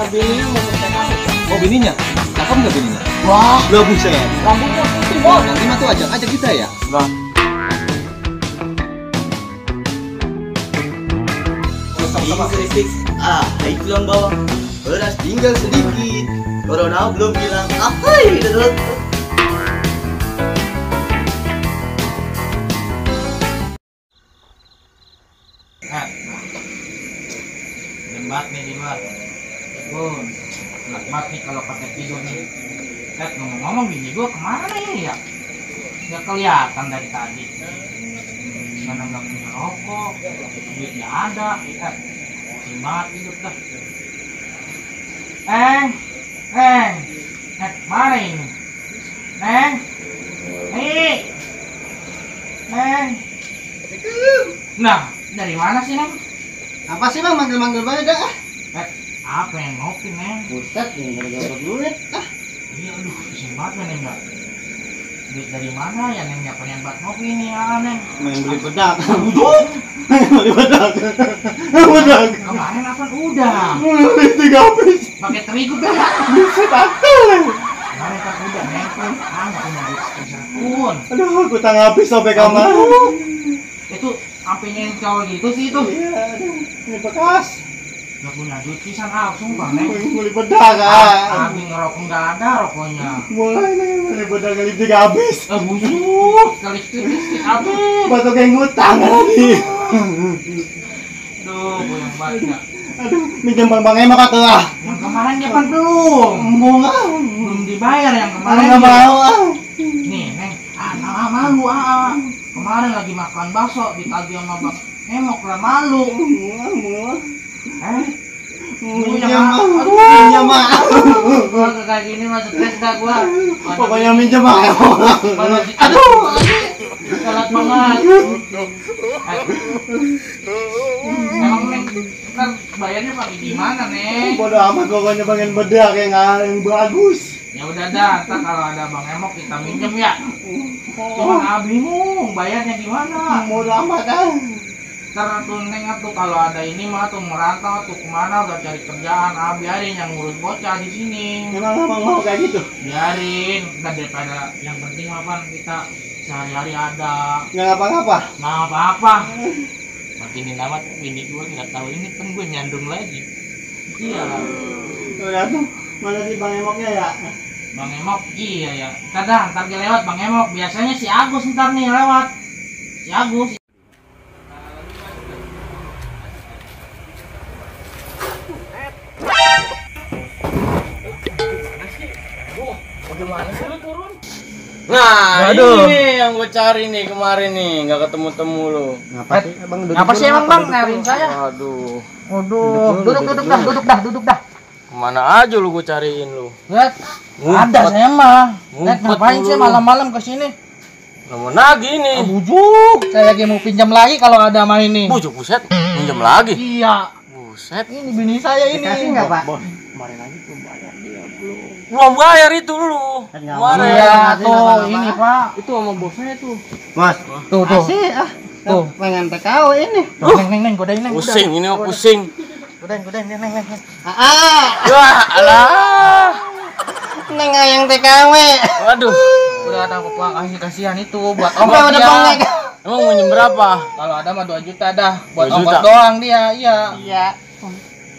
bininya mau ke TKW. Oh bininya? Cakep nggak bininya? Wah, Lah buset. rambutnya putih Oh, bos. nanti mah tuh ajak kita ya. Lah, Kritik, itu yang bawa beras tinggal sedikit. Corona belum bilang apa itu. Lebat nih di luar. Bun, lebat nih kalau pakai tidur nih. Lihat ngomong-ngomong bini gua kemana ya? Nggak kelihatan dari tadi. Mana nggak punya rokok, duitnya ada, lihat. Pusing banget hidup dah. Mana ini? Nah, dari mana sih Neng? Apa sih bang manggil-manggil banget dah? Apa yang ngopi Neng? Buset, ini gara-gara duit. Iya, aduh, pusing banget Neng nggak. Duit dari mana ya Neng? Nggak pengen buat ngopi nih ya Neng. Main beli bedak. Beli bedak. Bedak. Kemarin apa udah? Beli 3 habis. Pakai terigu kan ya? Buset akal. Kemarin kan udah Neng. Nggak punya duit sebesar pun. Aduh, aku tak habis sampai kamar. Itu apinya yang cowok gitu sih itu. Iya, aduh, ini bekas. Nggak punya duit pisan sumpah Neng. Beli bedak Abi ngerokok nggak ada rokoknya. Mulai nih beli bedak kali 3 habis. Busuk kali listrik habis. Batu kayak ngutang tadi. Duh, goyang banget ya. Aduh, minjem bang emak atau ah? Yang kemarin dia kan belum. Belum dibayar yang kemarin. Nggak mau Nih Neng, malu Kemarin lagi makan bakso ditagih sama Bang Emok lah malu. Minjem mah. Gua kayak gini mah stres dah gua. Pokoknya minjem mah. Aduh, salah banget. Emang Neng, kan bayarnya pakai gimana Neng? Bodoh amat pokoknya pengen bedak yang bagus. Ya udah dah, ntar kalau ada Bang Emok kita minjem ya. Cuman bingung bayarnya gimana. Bodoh amat Ntar tuh Neng tuh kalau ada ini mah tuh merantau tuh kemana udah cari kerjaan, biarin yang ngurus bocah di sini. Emang mau kayak gitu? Biarin, udah daripada yang penting apa kita sehari-hari ada. Nggak ngapa-ngapa. Nggak apa-apa. Makin amat bini gue nggak tahu ini kan gue nyandung lagi. Iya. Udah tuh, mana sih Bang Emoknya ya? Bang Emok, iya ya. Ntar dia lewat Bang Emok. Biasanya si Agus ntar nih lewat. Si Agus. Bagaimana sih lu turun? Nah, Aduh. ini yang gue cari nih kemarin nih, nggak ketemu lu. Ngapa sih emang Bang nyariin saya? Aduh. Waduh, duduk dah. Kemana aja lu gue cariin lu? Lihat, ada saya mah. Lihat ngapain sih malam-malam kesini? Namun lagi nih. Bujuk, saya lagi mau pinjam lagi kalau ada mah ini. Bujuk buset, pinjam lagi. Iya. Buset. Ini bini saya ini. Dikasih nggak Pak? Bos. Kemarin aja belum bayar dia belum. Belum bayar itu lu. Kemarin. Iya, tuh ini Pak. Itu sama bosnya tuh. Mas, Tuh. Tuh. Pengen TKW ini. Neng, godain Neng. Pusing ini mah pusing. Godain, Neng. Wah, alah. Neng yang TKW. Waduh. Udah ada apa kasihan itu buat Udah ongkos dia. bangek. Emang mau berapa? Kalau ada mah 2 juta dah buat 2 ongkos juta. doang dia. Iya.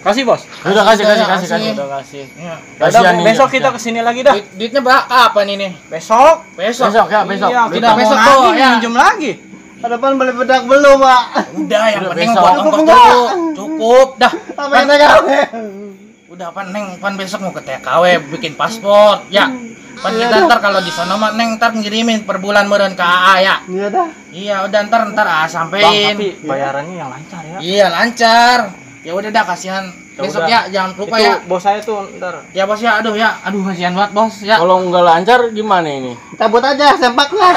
Kasih bos. Udah kasih. Kasih. Udah kasih. Iya. Kasihan nih. besok kita kesini lagi dah. Duitnya kapan ini? Besok. Besok. Ya, besok. Iya, Kita kita besok besok tuh, tuh ya. minjem lagi. Ada pan beli bedak belum, Pak? Udah yang Udah, penting besok. buat Cukup ongkos enggak? dulu. Cukup dah. Apa yang TKW? Udah Neng besok mau ke TKW bikin paspor. Ya. Pan kita ntar kalau di sono mah Neng ntar ngirimin per bulan meureun ke AA ya. Iya dah. Iya, udah ntar sampein. Tapi bayarannya yang lancar ya. Iya, lancar. Ya udah dah kasihan. Besok udah. ya jangan lupa Itu ya. bos saya tuh ntar. Ya bos ya, aduh kasihan banget bos ya. Kalau nggak lancar gimana ini? Cabut aja sempaknya.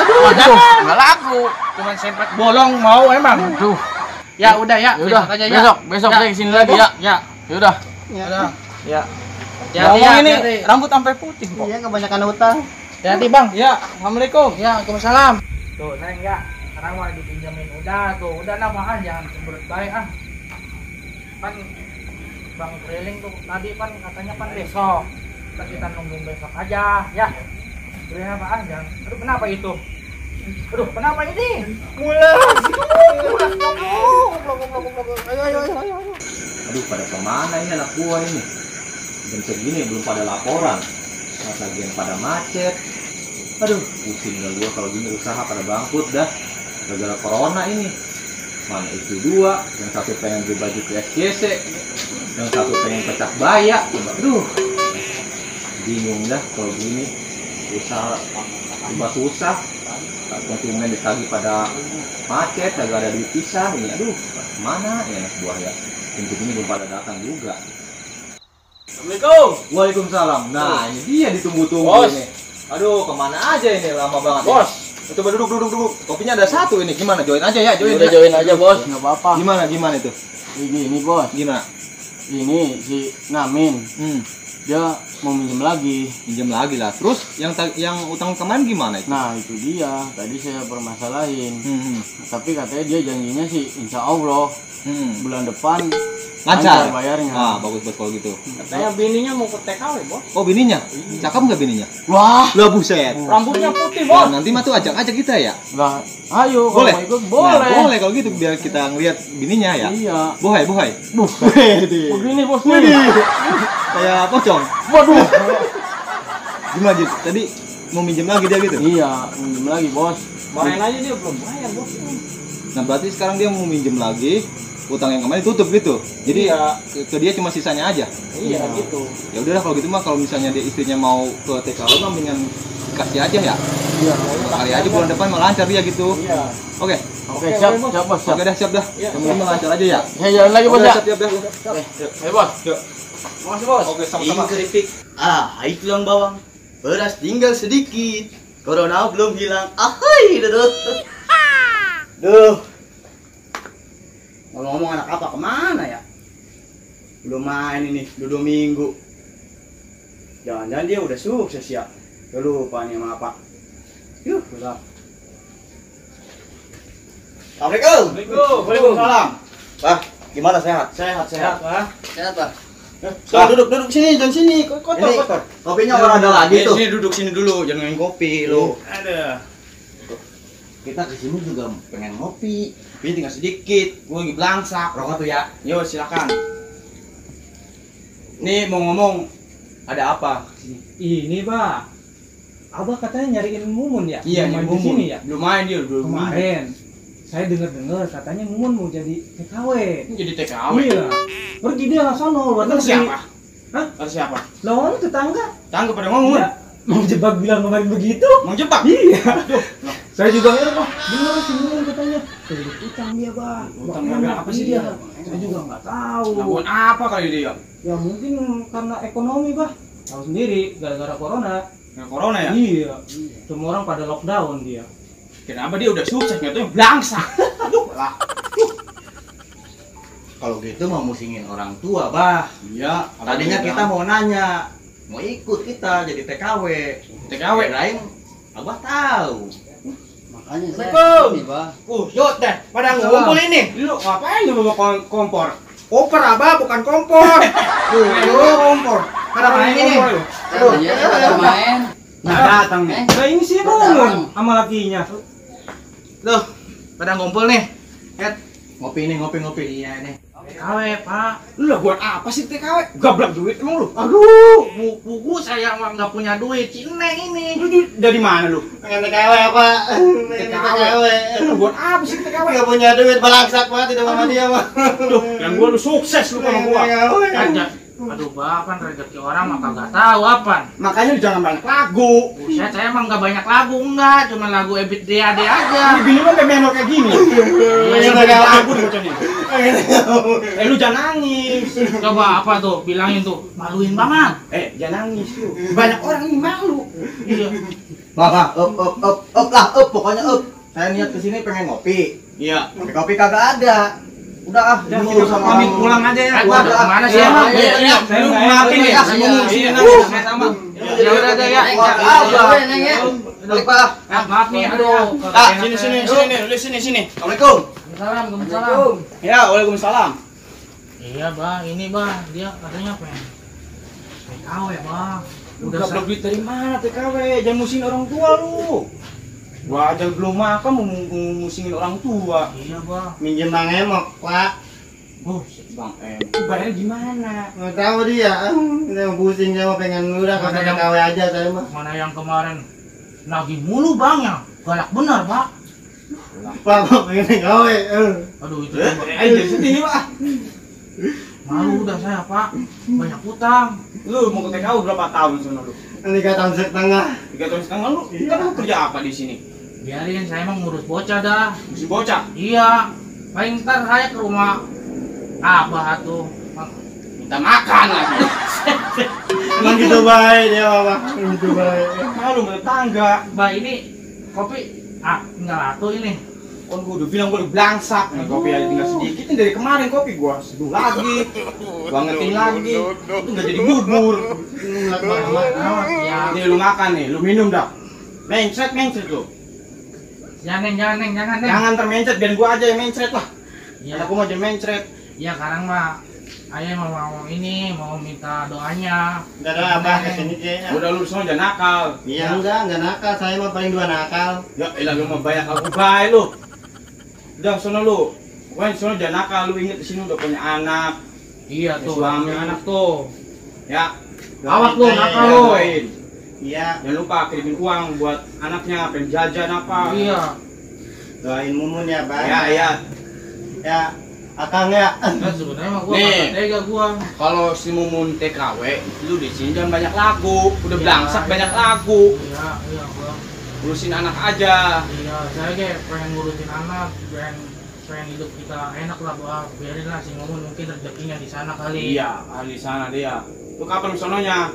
Nggak laku, cuman sempat bolong mau emang. Aduh. Ya udah ya, Udah, besok aja ya. besok Ya. saya kesini lagi ya. Ya, Yaudah. udah. Ya. Ya, Ngomong ini hati-hati. rambut sampai putih kok. Iya, kebanyakan utang. Hati-hati Bang. Ya, assalamualaikum. Ya, Waalaikumsalam. Tuh, Neng ya. Sekarang mau dipinjemin udah tuh. Udah nah mahal jangan cemberut baik ah. Kan Bang Briling tuh tadi kan katanya kan besok. Kita nungguin besok aja, ya. Beliin apaan, Jang? Aduh, kenapa itu? Aduh, kenapa ini? Mulas. Ayo. Aduh, pada kemana ini anak gua ini? Jam segini belum pada laporan. Bagian pada macet. Aduh, pusing dah gua kalau gini, usaha pada bangkrut dah. Gara-gara corona ini. Mana itu dua, yang satu pengen beli baju ke SCC, yang satu pengen pecah baya. Aduh, bingung dah kalau gini. Usaha tiba susah, konsumen ditagih pada macet, agak ada duit pisah ini. Aduh, mana ya anak buah ya? Untuk ini belum pada datang juga. Assalamualaikum. Waalaikumsalam. Nah, ini dia ditunggu-tunggu Bos. ini. Aduh, kemana aja ini, lama banget. Bos. Coba duduk. Kopinya ada satu ini. Gimana? Join aja ya, join. Udah Ya. join aja bos, nggak apa-apa. Gimana itu? Ini bos, Gimana? ini si Namin, dia mau minjem lagi. Pinjam lagi lah. Terus yang utang kemarin gimana itu? Nah itu dia, tadi saya permasalahin. Hmm. Tapi katanya dia janjinya sih insya Allah bulan depan Lancar bayarnya. Ah, bagus kalau gitu. Katanya bininya mau ke TKW, Bos. Oh, bininya? Cakep nggak bininya? Wah, Lah buset. Rambutnya putih, Wah, Bos. nanti mah tuh ajak kita ya. lah, ayo kalau Boleh? mau ikut boleh. Nah, boleh kalau gitu biar kita ngeliat bininya ya. Iya. Bohai. Begini bos Widih. nih. Kayak pocong. Waduh. Gimana Jit? Tadi mau minjem lagi dia gitu? Iya, minjem lagi bos. Kemarin aja dia belum bayar, Bos. Nah berarti sekarang dia mau minjem lagi, utang yang kemarin tutup gitu. Jadi Iya. ke dia cuma sisanya aja. Iya, gitu. Ya udahlah kalau gitu mah, kalau misalnya dia istrinya mau ke TKW mah mendingan kasih aja ya. Iya. Kali aja bulan depan mah lancar dia gitu. Iya. Oke. Oke, siap bos. Oke dah, siap dah. Iya. Yang penting mah lancar aja ya. Saya jalan lagi bos Oke, ya. siap dah. Ayo bos. Yuk. Makasih, Bos. Oke, Ini sama-sama. keripik. Hai tulang bawang. Beras tinggal sedikit. Corona belum hilang. Ahai, Duh. Ngomong-ngomong anak apa kemana ya? Belum main ini, udah 2 minggu. Jangan-jangan dia udah sukses ya. Udah lupa nih sama apa. Yuh, udah. Assalamualaikum. Waalaikumsalam. Pak, gimana sehat? Sehat. Pak. Sehat, Pak. Duduk sini, jangan sini. Kotor. Kopinya orang ada lagi tuh. Sini duduk sini dulu, jangan main kopi lu. Ada. Kita kesini juga pengen ngopi. Ini tinggal sedikit. Gue lagi belangsak. Rokok tuh ya. Yo, silakan. Nih mau ngomong, ada apa? Ini, Pak. Abah katanya nyariin Mumun ya? Iya, Belum main Mumun. di sini ya? Belum main dia, belum main. Kemarin saya dengar katanya Mumun mau jadi TKW. Jadi TKW. Iya. Pergi dia ke sono luar Kata negeri. siapa? Hah? Kata siapa? Lawan tetangga. Tangga pada ngomong. Iya. Mau jebak bilang kemarin begitu. Mau jebak? Iya. Saya juga ngira, wah bener si Mumun katanya. Jadi utang dia, Bang. Utang Wah, berapa sih dia? Saya juga nggak tahu. Lakukan apa kali dia? Ya mungkin karena ekonomi, Bah. Tahu sendiri, gara-gara corona. Nggak corona ya? Iya. Semua orang pada lockdown dia. Kenapa dia udah sukses nggak tuh yang belangsak? Aduh lah. Kalau gitu mau musingin orang tua, Bah. Iya. Tadinya kita mau nanya, mau ikut kita jadi TKW. TKW. Lain, Abah tahu. Makanya Assalamualaikum. ini, Bah. Yuk teh, pada Salam. ngumpul ini. Lu ngapain lu bawa kompor? Koper Abah, bukan kompor. Lu kompor. Pada main ini. Aduh, Pada main. Nah, datang nih. Nah, ini si Mumun sama lakinya. Loh, pada ngumpul nih. Ngopi nih, ngopi. Iya nih. TKW, Pak. Lu lah buat apa sih TKW? Gablak duit emang lu? Aduh, buku saya mah nggak punya duit. Cine ini. Lu dari mana lu? Pengen TKW apa? TKW. Lu buat apa sih TKW? Nggak punya duit, balangsak banget itu sama dia mah. Duh, yang gua lu sukses lu sama gua. Aja. Aduh, Bapak, rezeki orang mah kagak tahu apa. Makanya lu jangan banyak lagu. Buset, saya emang nggak banyak lagu, enggak. Cuma lagu Ebit DAD aja. Ini bini lu pengen kayak gini. Iya, banyak lagu nih bocah nih. Lu jangan nangis. Coba apa tuh? Bilangin tuh. Maluin banget. Jangan nangis lu. Banyak orang ini malu. Iya. Bah, up, pokoknya up. Saya niat kesini pengen ngopi. Iya. Tapi kopi kagak ada. Udah Udah, dulu kita sama pamit pulang aja ya. Gua udah. Kemana sih Iya, emang? iya, iya. Saya Lu nggak maafin enak. ya, Iya, semua iya, sini iya. nanti. Saya sama. Ya udah deh ya. Balik Pak. Maaf nih, aduh. Sini nih, lu sini. Assalamualaikum. Salam. Ya, waalaikumsalam. Iya bang, ini bang, dia katanya pengen TKW bang. Udah dapat duit dari mana TKW? Jangan musingin orang tua lu. Gua aja belum makan mau musingin orang tua. Iya bang. Minjem Bang Emok, Pak. Bang bayarnya gimana? Nggak tahu dia. Dia mau pusing, dia mau pengen udah Mana kata yang- TKW aja saya mah. Mana yang kemarin nagih mulu bang ya, galak benar pak. Pak, mau pengen TKW. Aduh itu Jadi sedih Pak. malu udah saya pak, banyak utang. Lu mau ke TKW berapa tahun sono lu? Nanti 3 tahun setengah. 3 tahun setengah lu. Kan lu kerja apa di sini? Biarin saya emang ngurus bocah dah. Mesti bocah. Iya, paling ntar saya ke rumah abah tuh. Minta makan lagi. Emang gitu baik dia, Pak. Gitu baik. Malu sama tetangga. Mbak ini kopi tinggal satu ini. Kan gua udah bilang gua udah belangsak. Nih kopi aja tinggal sedikit. Ini dari kemarin kopi gua seduh lagi. Gua ngetin lagi. Itu nggak jadi bubur. Ya, Nih lu makan nih, lu minum dah. Mencret lu. jangan neng. Jangan termencret, biar gua aja yang mencret lah. Iya, Aku mau jadi mencret. ya sekarang mah ayah mau minta doanya. Enggak ada Abah kesini kayaknya. Udah lu semua jangan nakal. Iya enggak nakal. Saya mah paling 2 nakal. Ya elah lu mah banyak aku baik lu. Udah sono lu. Pokoknya sono jangan nakal, lu inget di sini udah punya anak. Iya tuh, Suami. punya anak tuh. Ya. Awas lu, Doain nakal saya. lu. Doain. Iya, Jangan lupa kirimin uang buat anaknya, pengen jajan apa. Iya. doain Mumun ya, Pak. Ya. Ya, Akang ya. Kan sebenarnya mah gua Nih. kagak tega gua. Kalau si Mumun TKW, lu di sini jangan banyak lagu. Udah Iya, belangsak iya. banyak lagu. Iya gua. Urusin anak aja. Iya, saya kayak pengen ngurusin anak, pengen hidup kita enak lah, Bang. Biarin lah si Mumun mungkin rezekinya di sana kali. Iya, di sana dia. Lu kapan sononya?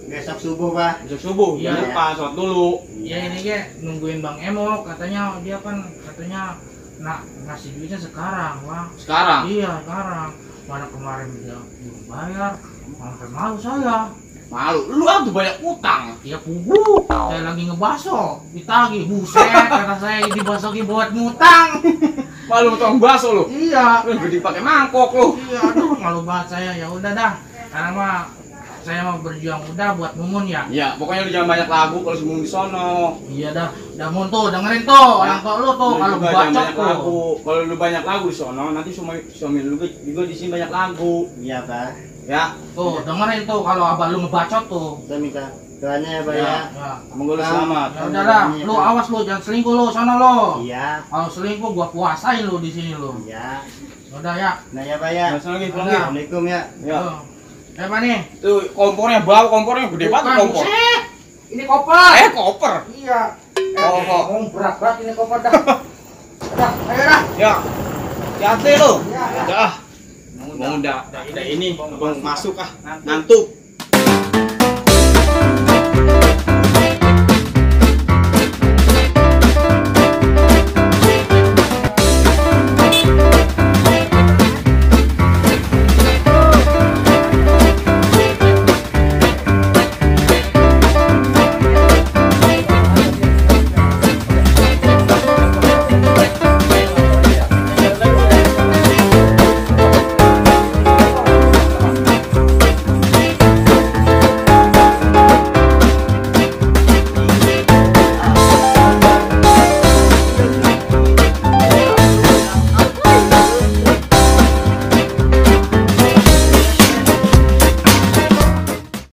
Besok subuh, Pak. Besok subuh. Iya. Jangan lupa sholat dulu. Ya ini kayak nungguin Bang Emok, katanya dia kan ngasih duitnya sekarang, Bang. Sekarang. Iya, sekarang. Mana kemarin dia belum bayar, sampai malu saya. Malu. Lu tuh banyak utang. Ya pugu, saya lagi ngebaso, ditagih, buset, kata saya dibasoki buat ngutang. Malu utang bakso lu. Iya, Lu gede pakai mangkok lu. iya, aduh malu banget saya. Ya udah dah, karena mah saya mau berjuang udah buat Mumun ya. Ya, pokoknya lu jangan banyak lagu kalau sebelum di sono. Iya dah Mun tuh dengerin tuh orang tua lu tuh Lu kalau juga jangan bacot banyak tuh. lagu. Kalau lu banyak lagu di sono, nanti suami lu juga di sini banyak lagu. Iya, Pak. Ya, Tuh dengerin tuh kalau abah lu ngebacot tuh. Saya minta doanya ya, Pak Ya. ya. Ya, semoga lu selamat. ya udahlah, lu awas lu jangan selingkuh lu sono lu. Iya, Kalau selingkuh gua puasain lu di sini lu. iya. Udah ya. Nah ya, Pak ya. Nah, sono lagi, pulang Udah. lagi. Assalamualaikum ya. Ya. Tuh. Apa nih? Tuh kompornya bawa kompornya gede banget Bukan, kompor. buset. Ini koper. Koper. Iya. Oh. Berat ini koper dah. Udah, ayo dah. Ya. Hati lu. Ya, ya. Dah. Mau udah ini, abang masuk ah. Ngantuk.